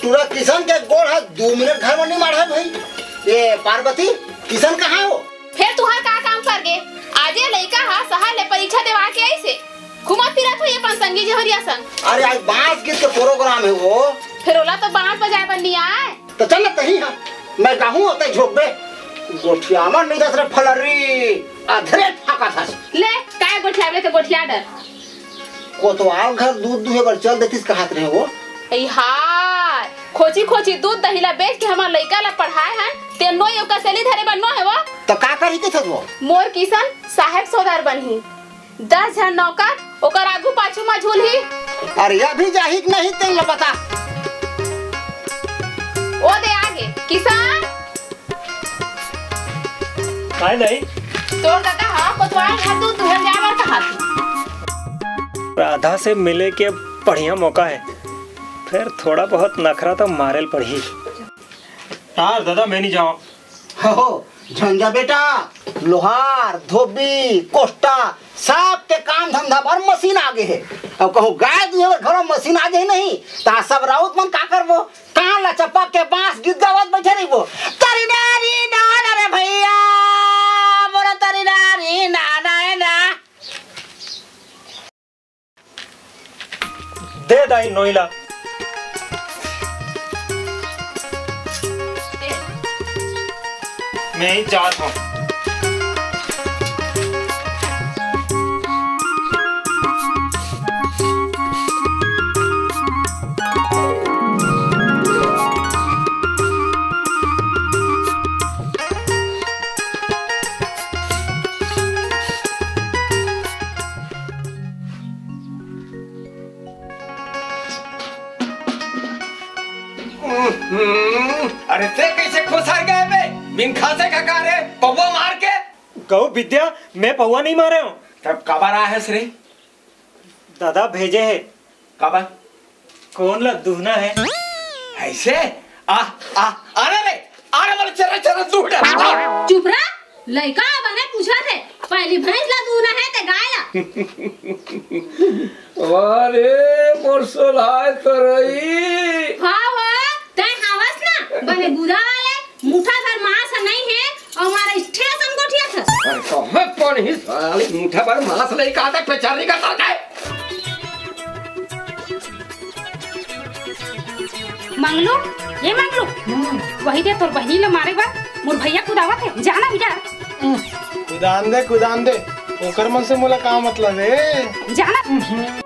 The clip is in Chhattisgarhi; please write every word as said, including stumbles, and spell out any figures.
टूरा किशन के गोड़ ह दू मिनट घर में नहीं माढ़ा भाई। ए पार्वती, किशन कहाँ हो? फेर तुहार का काम पर गे? आजे लइका ह सहर ले परीक्षा देवा के आइस हे। घूमत फिरत होही अपन संगी जहरिया संग। अरे आज बांस गीत के प्रोग्राम हे वो। फेर ओला तो बांस बजाए बर नइ आय। तो चल ना तही हा, मैं गाहूं ओते झोंकबे। गोठियावा नइ दस रे फलरी, अधरे फाका था। ले, काय गोठियाबे तो गोठिया डर। कोतवाल घर दूध दुहे बर चल देतिस कहत रहे वो। ए हाय, खोची खोची दूध दही ला बेच के हमर लइका ला पढ़ाए हन, ते नोई ओकर सेली धरे बर नो हे वो। तो का करही कथस वो? मोर किशन साहेब सौदार बनही। दस झन नौकर ओकर आगू पाछू म झूलही। अरे अभी जाही कि नहीं तेन ल बता। ओ दे आगे किशन। काय नहीं? तोर दादा हा कोतवाल घर दूध दुहल जाए बर कहा थी। राधा से मिले के बढ़िया मौका है, फिर थोड़ा बहुत नखरा तो मारे ल पड़ही। यार दादा, मैं नहीं जाऊँ। हो, झंझा बेटा, लोहार, धोबी, कोष्टा, सब के काम धंधा बर मशीन आगे हे। अब कहूँ गाय दुहे बर घरो मशीन आगे नहीं, ता सब राउत मन का करबो? कान ला चपक के बांस गीत गावत बैठे रहिबो। तरी नारी ना ना रे भैया, बोलो तरी नारी ना ना ए ना। दे दाई नोई ला। मैं ही जात हूँ। हम्म, अरे ते कैसे खुसर गए बे? बिन खासे का का रे, पौवा मार के? कहूँ विद्या, मैं पौवा नहीं मारे हूँ। तब काबर आए हस रे? दादा भेजे हे। काबर? कोन ला दुहना हे? ऐसे? आ, आ, आने रे, आने वाले चर्रा, चर्रा, दूह डर। चुप रह, लइका बने पूछत हे, पहली भैंस ला दुहना हे ते गाय ला? अरे, मोर सोलहाय तरई। हाँ, हाँ, तैं हावस ना, बने बुरा वाले, मुठा भर मांस नहीं हे, अउ हमारा स्टेशन गोठिया था। अरे, कहाँ कौन ही साली मुठा भर मांस नहीं कहा था, पेचारी का साथ है। मंगलू, ये मंगलू, वही दे तोर बहिनी ला मारे बर मोर भैया कुदावत हे, जाना बिटा। कुदान दे, कुदान दे, ओकर मन से मोला का मतलब हे? जाना।